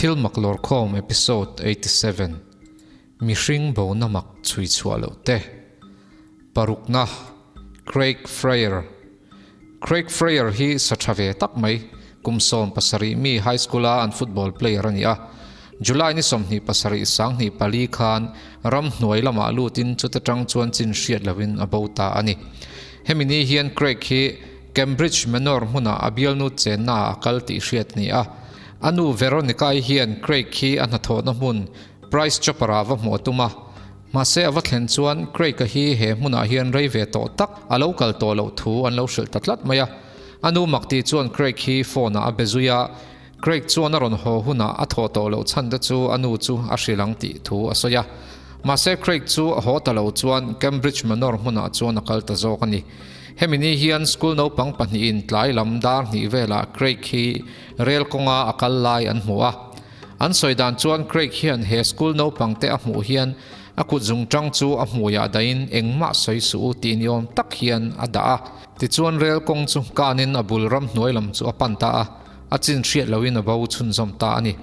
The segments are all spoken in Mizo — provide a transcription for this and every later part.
Thil mak lawrkhawm Episode 87 Mihring bona mak chhui chhuah loh te Parukna Craig Fryer Craig Fryer hi sa tha ve tak mai, kum 17 mi high school a an football player a ni a. July ni 27 24 khan ram hnuai lamah lutin chuta tang chuan chin hriat loin a bo ta a ni. Hemi ni hian Craig hi Cambridge Manor hmunah a bialnu chenna ah a kal tih hriat a ni a. A nu Veronica-i hian Craig hi a hnathawhna hmun Price Chopper-ah va hmuh a tum a. Mahse a va thlen chuan Craig-a hi he hmunah hian rei ve tawh tak a lo kal tawh loh thu an lo hrilh ta tlat mai a. A nu makti chuan Craig hi phone-ah a be zui a, Craig chuan a rawn haw hunah a thawh tawh loh chhan te chu a nu chu a hrilh ang tih thu a sawi a. Mahse Craig chu a haw ta lo chuan Cambridge Manor hmunah chuan a kal ta zawk a ni. Hemi ni hian school naupang pahnihin tlai lam dar hnih velah Craig hi rel kawnga a kal lai an hmu a. An sawi dan chuan Craig hian he school naupang te a hmuh hian a kut zung tang chu a hmuiah dahin engmah sawi suh u tih ni awm tak hian a dah a. Tichuan rel kawng chu kanin a bul ram hnuai lam chu a pan ta a, a chin hriat loin a bo chhunzawm ta a ni.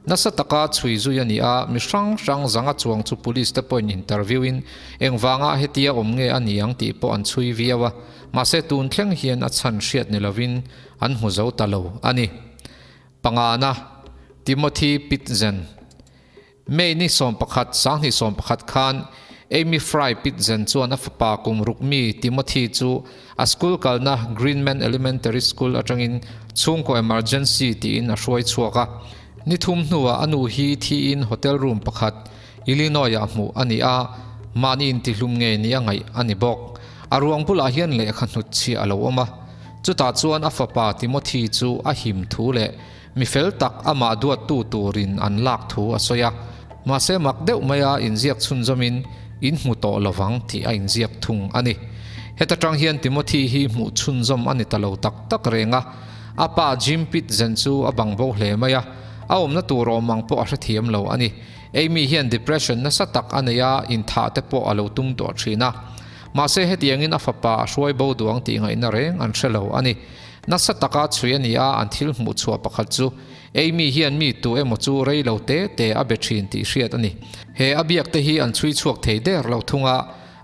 Nasa taka chhui zui a ni a, mi hrang hrang zanga chuang chu police te pawhin interview in engvanga hetia awm nge a ni ang tih pawh an chhui viau a, mahse tun thleng hian a chhan hriat ni lovin an hmu zo ta lo a ni. Pangana, Timothy Pitzen. May ni 11, 2011 khan Amy Fry Pitzen chuan a fapa kum ruk mi Timothy chu a school kalna Greenman Elementary School atangin chhungkaw emergency tiin a hruai chhuak a. Ni thum hnuah a nu hi thiin hotel room pakhat Illinois-ah hmuh a ni a, mahni intihlum ngei ni a ngaih a ni bawk. A ruang bulah hian lehkha hnutchhiah a lo awm a. Chutah chuan a fapa Timothy chu a him thu leh mi fel tak amah duattu turin an lak thu a sawi a. Mahse mak deuh maia inziak chhunzawmin in hmu tawh lovang tih a inziak thung a ni. Heta tang hian Timothy hi hmuh chhunzawm a ni ta lo tak tak reng a. A pa Jim Pitzen chu a bang bo hle mai a, a awmna tur awm ang pawh a hrethiam lo a ni. Amy hian depression nasa tak a nei a, inthah te pawh a lo tum tawh thin a. Mahse hetiangin a fapa a hruai bo duang tih ngaihna reng an hre lo a ni. Nasa taka chhui a ni a, an thil hmuh chhuah pakhat chu Amy hian mi tu emaw chu rei lo te te a be thin tih hriat a ni. He a biak te hi an chhui chhuak thei der lo thung a,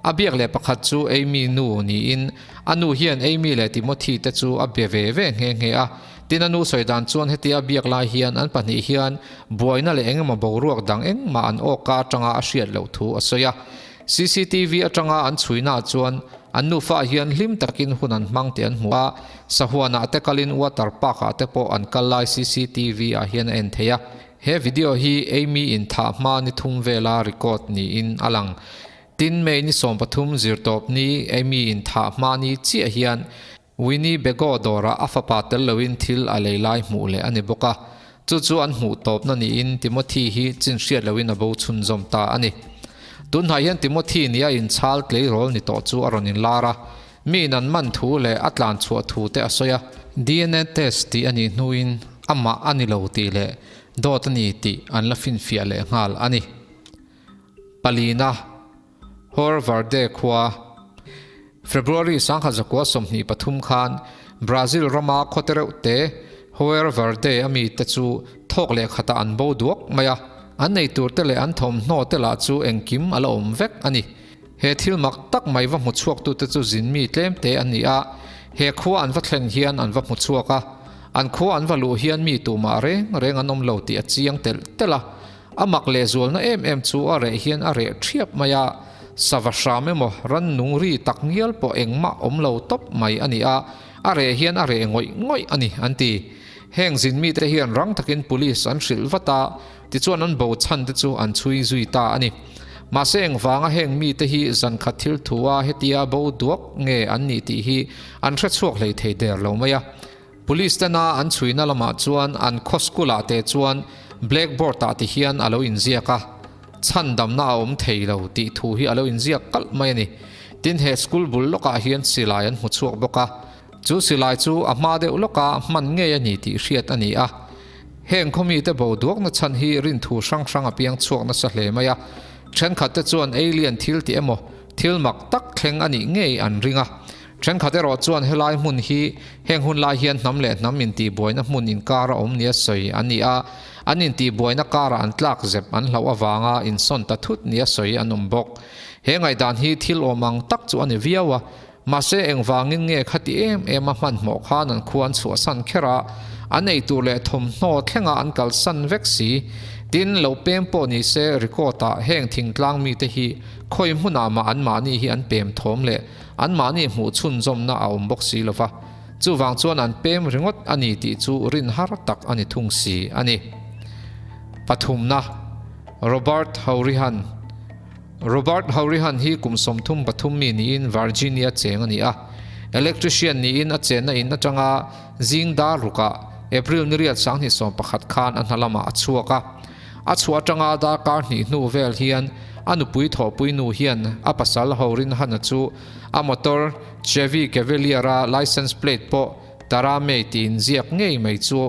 a biak leh pakhat chu Amy nu niin a nu hian Amy leh Timothy te chu a be ve ve nghe nghe a. Tin a nu sawi dan chuan hetia a biak lai hian an pahnih hian buaina leh engemaw boruak dang engmah an awka atanga a hriat loh thu a sawi a. Cctv atanga an chhuina chuan an nufa hian hlim takin hun an hmang tih an hmu a, sahuanah te kalin water park ah te pawh an kal lai cctv ah hian a en thei a. He video hi Amy in thah hma ni thum vela record niin a lang. Tin May ni 13 zirtawp ni Amy in thah hma ni chiah hian Winnie Bego dawrah a fapa tel loin thil a lei lai hmuh leh a ni bawk a, chu chu an hmuh tawpna niin Timothy hi chin hriat loin a bo chhunzawm ta a ni. Tunhnai hian Timothy nia inchhal tleirawl ni tawh chu a rawn inlar a, miin an man thu leh a tlan chhuah thu te a sawi a. DNA test tih a nih hnuin amah a ni lo tih leh dawt a ni tih an la finfiah leh nghal a ni. Palina. Hor Verde khua, February 1923 khan Brazil rama khawte reuh te Hoer Verde a mite chu thawk leh khatah an bo duak mai a, an nei tur te leh an thawmhnaw te lah chu engkim a la awm vek a ni. He thil mak tak mai va hmu chhuaktute chu zinmi tlem te an ni a, he khua an va thlen hian an va hmu chhuak a, an khua an va luh hian mi tumah reng reng an awm lo tih a chiang telh telh a. A mak lehzualna em em chu a reh hian a reh thiap mai a, sava hram emaw rannung ri tak ngial pawh engmah awm lo tawp mai a ni a, a reh hian a reh ngawih ngawih a ni an ti. Heng zin mite hian rang takin police an hrilh vat a, tichuan an bo chhan te chu an chhui zui ta a ni. Mahse engvanga heng mite hi zankhat thil thua hetia bo duak nge an nih tih hi an hrechhuak hlei thei der lo mai a. Police tena an chhuina lamah chuan an khaw school ah te chuan blackboard ah ti hian a lo inziak a, chhandamna a awm thei lo tih thu hi a lo inziak kalh mai a ni. Tin he school bul lawkah hian silai an hmu chhuak bawk a, chu silai chu a hma deuh lawka hman ngei a ni tih hriat a ni a. Heng khaw mite bo duakna chhan hi rinthu hrang hrang a piang chhuak nasa hle mai a, thenkhat te chuan alien thil tih emaw thil mak tak thleng a nih ngei an ring a. Thenkhat erawh chuan helai hmun hi heng hun lai hian hnam leh hnam intihbuaina hmun inkar a awm nia sawi an ni a. An intihbuaina karah an tlak zep an hlauh avanga insawn ta thut nia sawi an awm bawk. He ngaihdan hi thil awm ang tak chu a ni viau a, mahse engvangin nge khati em em a hmanhmawh khan an khua an chhuahsan kher a, an eitur leh thawmhnaw thlenga an kalsan vek si. Tin, lo pem pawh ni se record ah heng thingtlang mite hi khawi hmunah mah anmahni hi an pem thawm leh anmahni hmuh chhunzawmna a awm bawk si lova. Chuvang chuan an pem ringawt a ni tih chu rin har tak a ni thung si a ni. Pathumna, Robert Hourihan Robert Hourihan hi kum 33 mi niin Virginia cheng a ni a. Electrician niin a chenna in atanga zing dar rukah April ni riat 2011 khan a hna lamah a chhuak a. A chhuah atanga darkar hnih hnu vel hian a nupui thawhpui nu hian a pasal Horinhana chu A motor Chevy Cavalier-a licence plate pawh Taramei tiin ziak ngei mai chu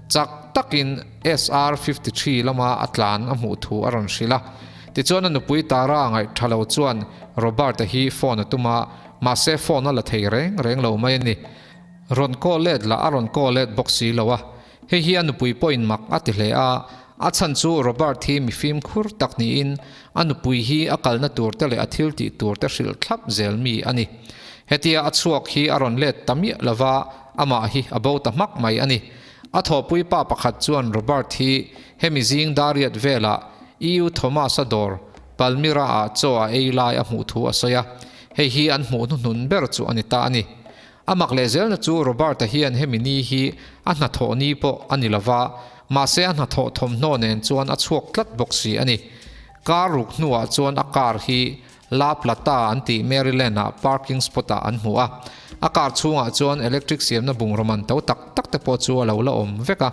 chak takin SR 53 lama a tlan a hmuh thu a rawn hrilh a. Tichuan a nupui Tara ngaih tha lo chuan Robert-a hi phone a tum a, mahse phone a la thei reng reng lo mai a ni. Rawn call let lah a rawn call let bawk si lo a. Hei hi a nupui pawhin mak a ti hle a, a chhan chu Robert hi mi fimkhur tak niin a nupui hi a kalna tur te leh a thil tih tur te hrilh thlap zel mi a ni. Hetia a chhuak hi a rawn let ta miah lova, amah hi a bo ta hmak mai a ni. A thawhpui pa pakhat chuan Robert hi hemi zing dariat velah EU Thomas-a dawr Palmyra-ah chaw a ei lai a hmuh thu a sawi a, hei hi an hmuh hnuhnun ber chu a ni ta a ni. A mak leh zelna chu Robert-a hian hemi ni hi a hnathawh ni pawh a ni lova, mahse a hnathawh thawmhnaw nen chuan a chhuak tlat bawk si a ni. Car ruk hnuah chuan a car hi La Plata an tih Maryland-ah parking spot-ah an hmu a. A car chhungah chuan electric siamna bungraw man to tak tak te pawh chu a lo la awm vek a.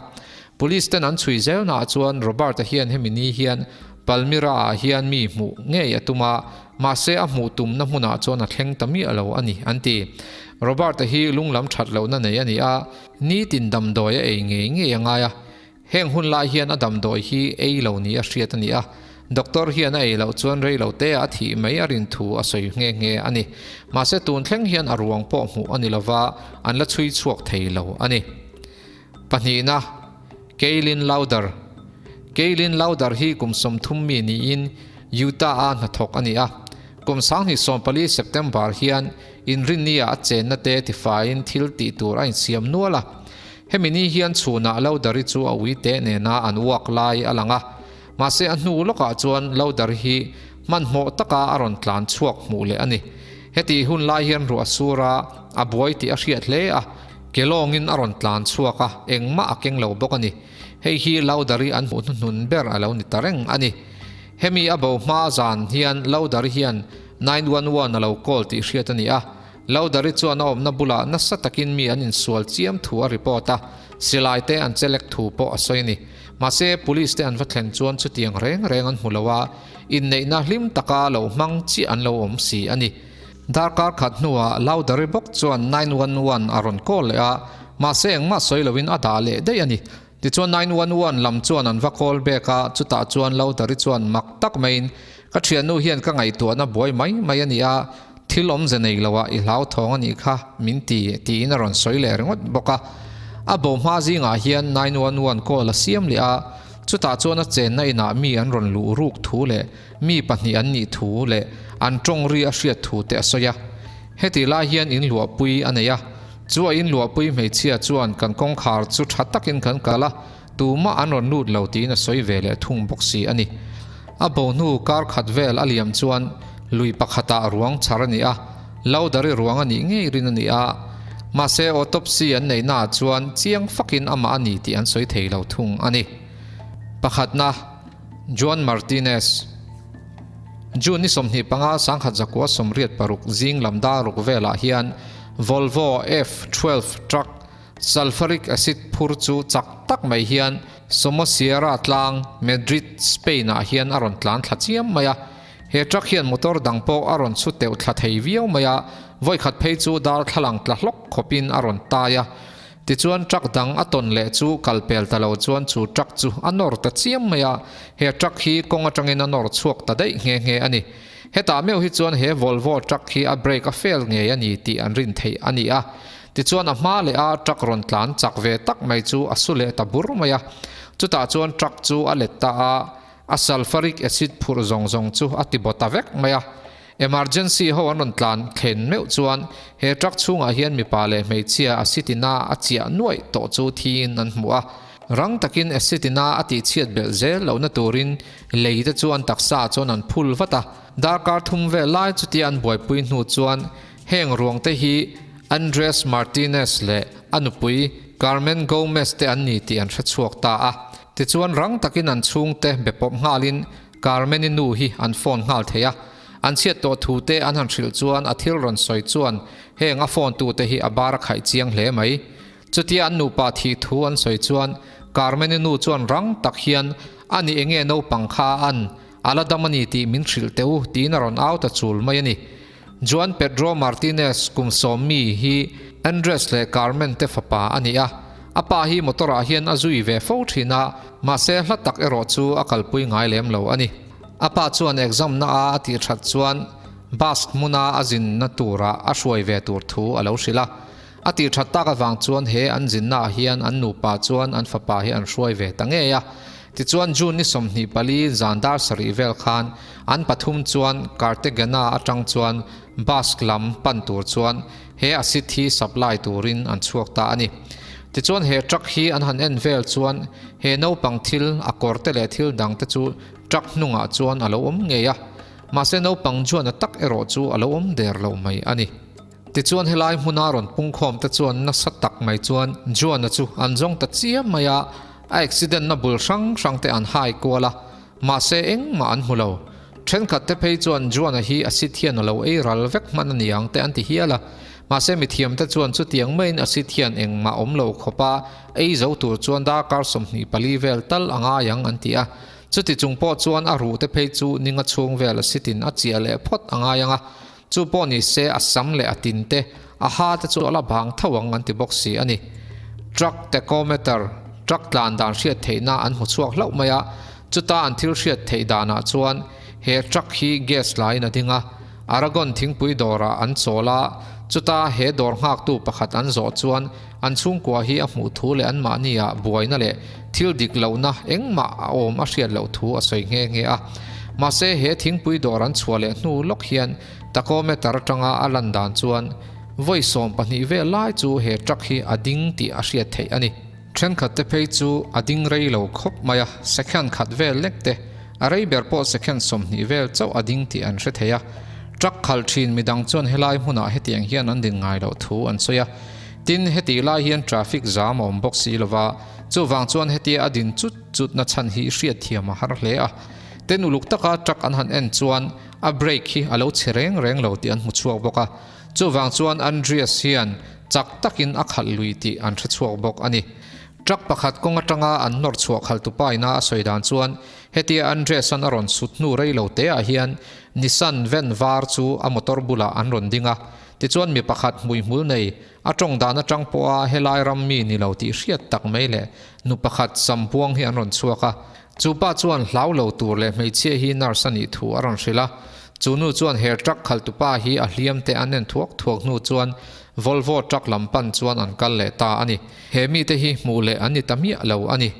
Police ten an chhui zelnaah chuan Robert-a hian hemi ni hian Palmyra-ah hian mi hmuh ngei a tum a, mahse a hmuh tumna hmunah chuan a thleng ta miah lo a ni, an ti. Robert-a hi lunglam that lohna nei a ni a, nitin damdawi a ei ngei ngei a ngai a. Heng hun lai hian a damdawi hi ei lo ni a hriat a ni a, doctor hian a ei loh chuan rei lo te a thih mai a rin thu a sawi nghe nghe a ni. Mahse tun thleng hian a ruang pawh hmuh a ni lova, an la chhui chhuak thei lo a ni. Pahnihna, Kaylin Lauder Kaylin Lauder hi kum 30 mi niin Utah-a hnathawk a ni a. Kum 2014 September hian Inrinnia a chenna te tifaiin thil tih tur a insiam nual a. Hemi ni hian chhunah Lauder-i chu a ui teh nena an uak lai a lang a. Mahse a hnu lawkah chuan Lauder hi hmanhmawh taka a rawn tlan chhuak hmuh leh a ni. Hetih hun lai hian ruah sur a, a buai tih a hriat hle a. Ke lawngin a rawn tlan chhuak a, engmah a keng lo bawk a ni. Hei hi Laudari an hmuh hnuhnun ber a lo ni ta reng a ni. Hemi a bo hma zan hian Laudari hian 911 a lo call tih hriat a ni a. Laudari chuan a awmna bulah nasa takin mi an insual chiam thu a report a, silai te an chelek thu pawh a sawi a ni. Mahse, police te an va thlen chuan chutiang reng reng an hmu lo a, inneihna hlim taka lo hmang chiah an lo awm si a ni. Darkar khat hnuah Laudari bawk chuan 911 a rawn call leh a, mahse engmah sawi loin a dah leh daih a ni. Tichuan 911 lam chuan an va call back a, chutah chuan Laudari chuan mak tak maiin, Ka thiannu hian ka ngaihtuahna buai mai mai a ni a, thil awmze nei loah i hlauthawng a nih kha min ti, tiin a rawn sawi leh ringawt bawk a. A bo hma zingah hian 911 call a siam leh a, chutah chuan a chenna inah mi an rawn luh ruk thu leh Mi pahnih an nih thu leh an tawng ri a hriat thu te a sawi a. Heti lai hian in luahpui a nei a. Chu a in luahpui hmeichhia chuan kan kawngkhar chu tha takin kan kal a, tumah an rawn lut lo tiin a sawi ve leh thung bawk si a ni. A bo hnu kar khat vel a liam chuan lui pakhatah ruang chhar a ni a, Laudari ruang a nih ngei rin a ni a. Mahse autopsy an neihnaah chuan chiang fakin amah a ni tih an sawi thei lo thung a ni. Pakhatna. Juan Martinez, June ni 25 1986 zing lam dar ruk velah hian Volvo F12 truck sulfuric acid phur chu chak tak mai hian Somosierra tlang, Madrid, Spain ah hian a rawn tlan thla chiam mai a. He truck hian motor dang pawh a rawn chhu teuh thla thei viau mai a, vawikhat phei chu darthlalang tla hlawk khawpin a rawn tai a. Tichuan truck dang a tawn leh chu kal pel ta lo chuan chu truck chu a nawr ta chiam mai a, he truck hi kawng atangin a nawr chhuak ta daih nghe nghe a ni. Hetah meuh hi chuan he Volvo truck hi a brake a fail ngei a ni tih an rin theih a ni a. Tichuan a hma leh a truck rawn tlan chak ve tak mai chu a su leh ta bur mai a. Chutah chuan truck chu a let ta a, a sulphuric acid phurh zawng zawng chu a ti baw ta vek mai a. Emergency ho an rawn tlan thlen meuh chuan he truck chhungah hian mipa leh hmeichhia acid ina a chiah nuaih tawh chu thiin an hmu a. Rang takin acid ina a tihchhiat belh zel lohna turin lei te chu an taksa ah chuan an phul vat a. Darkar thum vel lai chutia an buaipui hnu chuan heng ruang te hi Andres Martinez leh a nupui Carmen Gomez te an ni tih an hre chhuak ta a. Tichuan rang takin an chhungte be pawp nghalin Carmen-i nu hi an phone nghal thei a. An chhiat tawh thu te an han hrilh chuan a thil rawn sawi chuan heng a phone tute hi a bar a khaih chiang hle mai. Chutia an nupa thih thu an sawi chuan Carmen-i nu chuan rang tak hian a ni enge naupang kha an a la dam a ni tih min hrilh teh u tiin a rawn au ta chul mai a ni. Juan Pedro Martinez kum sawmmi hi Andres leh Carmen te fapa a ni a, a pa hi motor ah hian a zui ve fo thin a, mahse hla tak erawh chu a kalpui ngai lem lo a ni. A pa chuan exam na a a tih that chuan Basque hmuna a zinna turah a hruai ve tur thu a lo hrilh a. A tih that tak avang chuan he an zinna ah hian an nupa chuan an fapa hi an hruai ve ta ngei a. Tichuan June ni 24 zan dar sarih vel khan an pathum chuan Cartagena atang chuan Basque lam pan tur chuan he acid hi supply turin an chhuak ta a ni. Tichuan he truck hi an han en vel chuan he naupang thil a kawr te leh thil dang te chu truck hnungah chuan a lo awm ngei a. Mahse naupang chuan a tak erawh chu a lo awm der lo mai a ni. Tichuan helai hmuna rawn pungkhawm te chuan nasa tak mai chuan Juana chu an zawng ta chiam mai a, a accident na bul hrang hrang te an hai kual a, mahse engmah an hmu lo. Thenkhat te phei chuan Juana hi acid hian a lo ei ral vek hman a ni ang te an ti hial a, mahse mithiam te chuan chutiang maiin acid hian engmah awm lo khawp a ei zo tur chuan darkar 24 vel tal a ngai ang an ti a, chuti chung pawh chuan a ruh te phei chu ninga chhung vel acid in a chiah leh phawt a ngai ang a. Chu pawh ni se a sam leh a tin te, a ha te chu a la bang tho ang an ti bawk si a ni. Truck tachometer, truck tlan dan hriat theihna an hmu chhuak hlauh mai a, chuta an thil hriat theih danah chuan he truck hi gas laiin a ding a, Aragon thingpui dawrah an chawl a, chuta he dawr nghaktu pakhat an zawh chuan an chhungkua hi a hmuh thu leh anmahniah buaina leh thil dik lohna engmah a awm a hriat loh thu a sawi nghe nghe a. Mahse, he thingpui dawr an chhuah leh hnu lawk hian tachometer atanga a lan dan chuan vawi 12 vel lai chu he truck hi a ding tih a hriat theih a ni. Thenkhat te phei chu a ding rei lo khawp mai a, second khat vel lek te, a rei ber pawh second 20 vel chauh a ding tih an hre thei a. Truck khalh thin midang chuan helai hmunah hetiang hian an din ngai loh thu an sawi a. Tin, hetih lai hian traffic zam a awm bawk si lova, chuvang chuan hetia a din chut chut na chhan hi hriatthiam a har hle a. Ten uluk taka truck an han en chuan a brake hi a lo chhe reng reng lo tih an hmu chhuak bawk a. Chuvang chuan Andreas hian chak takin a khalh lui tih an hre chhuak bawk a ni. Truck pakhat kawng atanga an nawr chhuah khaltupa ina a sawi dan chuan hetia Andreas-a'n a rawn sut hnu rei lo teah hian Nissan van var chu a motor bulah an rawn ding a. Tichuan mi pakhat hmuihmul nei, a tawng dan atang pawha helai ram mi ni lo tih hriat tak mai leh nu pakhat sambuang hi an rawn chhuak a. Chu pa chuan hlau lo tur leh hmeichhia hi nurse a nih thu a rawn hrilh a. Chu nu chuan he truck khaltupa hi a hliam te an en thuak thuak hnu chuan Volvo truck lam pan chuan an kal leh ta a ni. He mite hi hmuh leh an ni ta miah lo a ni.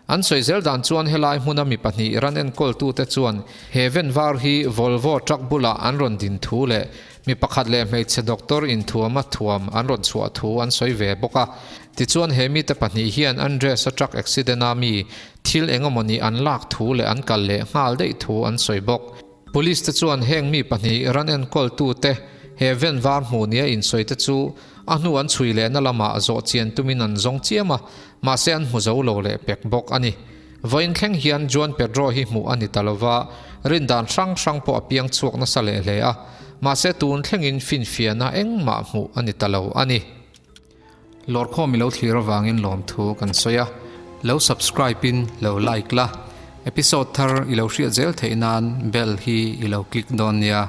An sawi zel dan chuan helai hmuna mi pahnih ran enkawltute chuan he ven var hi Volvo truck bulah an rawn din thu leh mi pakhat leh hmeichhe doctor inthuama thuam an rawn chhuah thu an sawi ve bawk a. Tichuan he mite pahnih hian Andres-a truck accident-a mi thil engemawni an lak thu leh an kal leh nghal daih thu an sawi bawk. Police te chuan heng mi pahnih ran enkawltute he ven var hmuh nia insawi te chu a hnu an chhui lehna lamah zawh chian tumin an zawng chiam a, mahse an hmu zo lo leh pek bawk a ni. Vawiin thleng hian Juan Pedro hi hmuh a ni ta lova, rindan hrang hrang pawh a piang chhuak nasa leh hle a, mahse tun thlengin finfiahna engmah hmuh a ni ta lo a ni. Lawrkhawm i lo thlir avangin lawmthu kan sawi a, lo subscribe in lo like la, episode thar i lo hriat zel theih nan bell hi i lo click dawn nia.